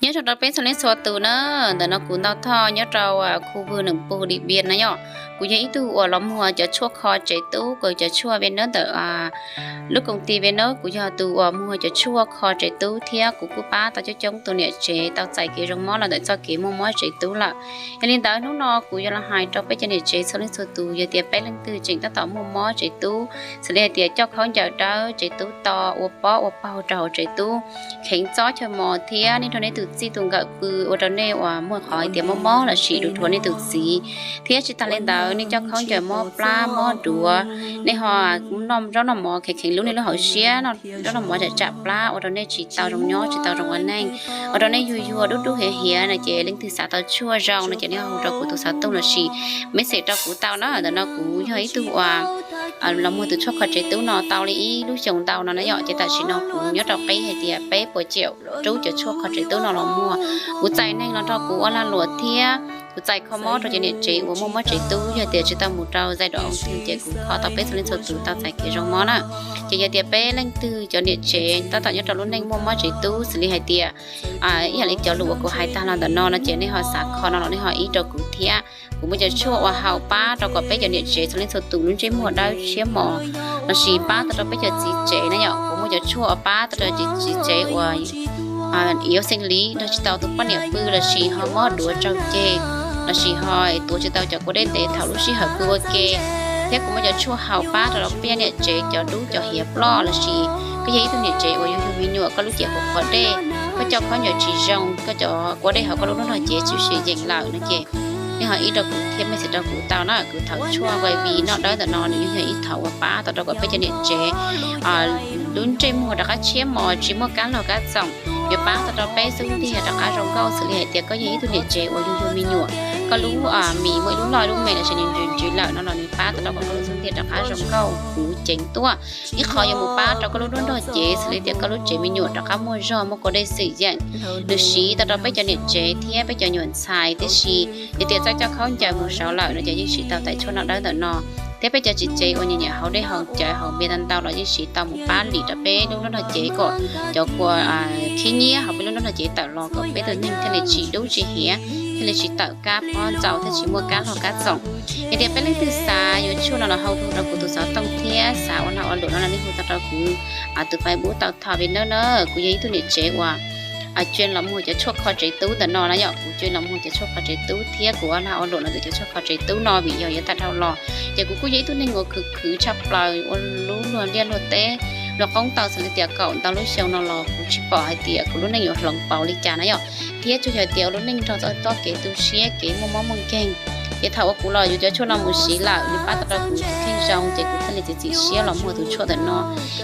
Nyob zoo rau peb txhua leej txhua tus na, ntawm no kuv Ntau Thoj nyob rau khu vwg Neem Pug Dim Npias na yom. Kuv yog ib tug uas los muag cov tshuaj kho tsev tub, kuv cov tshuaj ve nab ntawm lub koom ti ve nab, kuv yog tus uas muag cov tshuaj kho tsev tub thiab kuv kuj pab tau coob coob tus niam tsev tau txais kev zoo mob los ntawm txoj kev muaj mob tsev tub lawm. Yog li ntawd hnub no kuv yuav los hais rau peb cov niam tsev txhua leej txhua tus, yog tias peb leej twg tseem tab tom muaj mob tsev tub, xws li hais tias coj khaub ncaws dawb tsev tub to, ua pob ua paug rau hauv tsev tub, kheev txob chaw mos thiab nej nrog nej tus txij tus nkawm pw ua rau nej uas muaj qhov hais tias mob mob lossis dhuav dhuav nej tus txiv, thiab tsis tas li ntawd nej coj khaub ncaws mob plab mob duav, nej ho noj zaub noj mov kheev kheev lub nej lub hauv siab, noj zaub noj mov tsam tsam plab ua rau nej tsis tau zoo nyob tsis tau zoo ua neej, ua rau nej yuag yuag dub dub hiav hiav no ces leej twg xav tau tshuaj zoo no ces nej ho hu rau kuv tus xov tooj lossis message rau kuv tau na. Ntawm no kuv yog ib tug uas los muag tus tshuaj kho tsev tub no tau li ib lub xyoos ntau no na yom, ces tam sim no kuv nyob rau qib hais tias peb puas ciaum rub cov tshuaj kho tsev tub no los muag. Kuv txais neeg los nrog kuv ua lag luam thiab kuv txais kho mob rau cov niam tsev uas muaj mob tsev tub, yog tias tsis tau mus rau zais dom tus ces kuv kho tau peb txhua leej txhua tus tau txais kev zoo mob na. Ces yog tias peb leej twg cov niam tsev tab tom nyob rau lub neej muaj mob tsev tub xws li hais tias ib yam li cov lus uas kuv hais tag los ntawm no no ces nej ho xav kho no los nej ho ib rau kuv thiab. Kuv muaj cov tshuaj uas haus pab rau kom peb cov niam tsev txhua leej txhua tus lub ntsej muag dawb siab mos, lossis pab tau rau peb cov txiv tsev na yom. Kuv muaj cov tshuaj uas pab tau rau txiv tsev uas yuav xeeb li nrog tsis tau tus poj niam pw lossis ho mob duav tsaug ceg, lossis ho tuav tsis tau cov kua dej ntev thaum lub sij hawm pw ua ke. Thiab kuv muaj cov tshuaj haus pab rau peb cov niam tsev cov dub cov hiav ploj lossis koj yog ib tug niam tsev uas yuag yuag me nyuam, koj lub cev qhuav qhuav dej, koj coj khaub ncaws tsis zoo, koj cov kua dej hauv koj lub hnub nrog cev tsis yeem lawm no ces nej ho ib rau kuv thiab message rau kuv tau na. Kuv thaum tshuaj Y V noj dawb ntawm no nws yog ib thaum uas pab tau rau kom peb cov niam tsev lub ntsej muag rov qab tshiab mos tsis muaj kab log kab txoom, yuav pab tau rau peb xub ntiag rov qab zoo nkauj. Xws li hais tias koj yog ib tug niam tsev uas yuag yuag me nyuam, koj lub mis muaj ib lub loj ib lub me lossis nws ntsws ntsws lawm no los nws pab tau rau kom koj lub xub ntiag rov qab zoo nkauj puv ceev tuaj. Ib qho yuav mus pab rau koj lub hnub nrog cev xws li tias koj lub tsev me nyuam rov qab muaj zog muaj kua dej xwm yeem. Nws siv tau rau peb cov niam tsev thiab peb cov nyuam ntxhais, tiam sis yog tias txawj coj khaub ncaws mus saud lawm no ces yeej siv tau tais tshuaj noj dawb ntawm no. Thiab peb cov txiv tsev uas nyiam nyiam haus dej haus cawv haus npias ntau ntau los yeej siv tau mus pab lim rau peb lub hnub nrog cev kom cov kua khib nyiab hauv peb lub hnub nrog cev tawm los kom peb tus neeg thiaj li tsis dub tsis hiav, thiaj li tsis tawm kab pob ntxaus thiab tsis muaj kab log kab txoom. Yog tias peb leej twg xav yuav tshuaj no los ho hu rau kuv tus xov tooj thiab xav ua lag ua luam no los nej hu tau rau kuv tus Facebook Ntau Thoj Vias Nab na. Kuv yog ib tug niam tsev uas tsuas los muag cov tshuaj kho tsev tub ntawm no na yom. Kuv tsuas los muag cov tshuaj kho tsev tub thiab kuv ua lag ua luam los ntawm cov tshuaj kho tsev tub no vim yog yav tag dhau los ces kuv kuj yog ib tug neeg uas khwv khwv tshaj plaws ua lub luag liaj luag teb luag qoob tau xws li tias kaum ntau lub xyoo no los kuv tsis pom hais tias kuv lub neej yuav hloov pauv li cas na yom. Thiab tsuas yog tias ua lub neej nrog txoj kev tu siab kev muaj mob muaj nkeeg. Ces thaum uas kuv los yuav cov tshuaj no mus siv lawm nws pab tau rau kuv tus kheej zoo ces kuv thiaj li txiav txim siab los muag tus tshuaj ntawm no.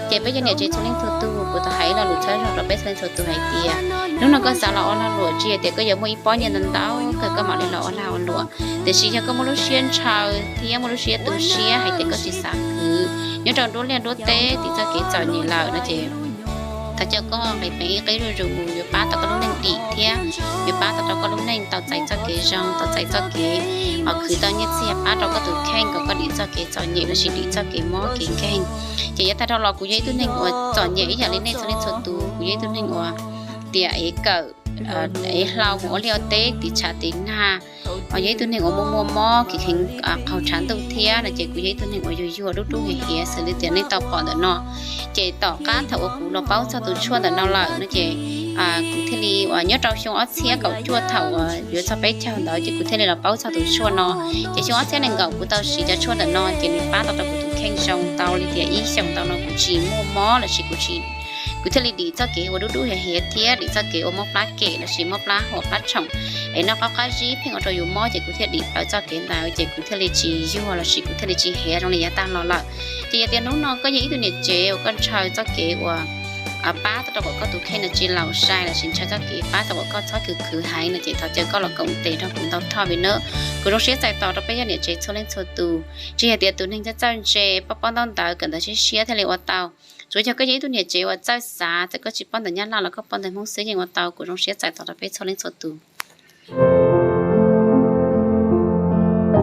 Ces peb cov niam tsev txhua leej txhua tus, kuv tau hais ib lo lus txhawb zog rau peb txhua leej txhua tus hais tias hnub no koj xav los ua lag luam tsis yog tias koj yuav muaj ib pob nyiaj ntau ntau kawg koj mam li los ua lag ua luam, tiam sis yog koj muaj lub siab ntshaw thiab muaj lub siab tu siab hais tias koj tsis xav khwv nyob rau nruab liaj nruab teb tim txoj kev txom nyem lawm no ces thov caw koj nqis peev ib qib zuj zus mus, yuav pab tau koj lub neej dim thiab yuav pab tau rau koj lub neej tau txais txoj kev zoo, tau txais txoj kev khwv tau nyiaj txiag, pab rau koj tus kheej kom koj dim txoj kev txom nyem lossis dim txoj kev mob kev nkeeg. Ces yav tag dhau los kuv yog ib tug neeg uas txom nyem ib yam li nej txhua leej txhua tus, kuv yog ib tug neeg uas tias ev kawm, ev hlau mus ua liaj ua teb tiv tshav tiv nag, yog ib tug neeg uas muaj muaj mob kev kheev qaug tshav ntuj thiab no ces kuv yog ib tug neeg uas yuag yuag dub dub hiav hiav xws li tias nej tau pom ntawm no. Ces tom qab thaum uas kuv los paub txog tus tshuaj ntawm no lawm no ces kuv thiaj li uas nyob rau xyoo ob txhiab kaum cuaj thaum uas yuav txog peb caug ntawd ces kuv thiaj li los paub txog tus tshuaj no. Ces xyoo ob txhiab nees nkaum kuv tau siv cov tshuaj ntawm no ces nws pab tau rau kuv tus kheej zoo tau li tias ib xyoos ntau no kuv tsis muaj mob lossis kuv tsis kuv thiaj li dim txoj kev ua dub dub hiav hiav thiab dim txoj kev ua mob plab kem lossis mob plab huam plab tshoom es noj qab qab zib pheej ua rau yus mob ces kuv thiaj dim plaws txoj kev ntawd ces kuv thiaj li tsis yuag lossis kuv thiaj li tsis hiav zoo li yav tag los lawm. Ces yog tias hnub no koj yog ib tug niam tsev uas koj ntshaw txoj kev uas pab tau rau kom koj tus kheej no tsis laus sai lossis ntshaw txoj kev pab tau kom koj txhob khwv khwv heev no ces thov caw koj los koom tes nrog kuv Ntau Thoj Vias Nab. Kuv zoo siab txais tos rau peb cov niam tsev txhua leej txhua tus, tsis yog tias tus neeg txawj txawj ntse pab pob ntaub ntawv kawm ntawv siab siab thiaj li ua tau. Tsuas yog koj yog ib tug niam tsev uas txawj xav, txawm koj tsis paub ntawv Nyab Laj los koj paub ntawv Hmoob xwb yeej ua tau. Kuv zoo siab txais tos rau peb txhua leej txhua tus.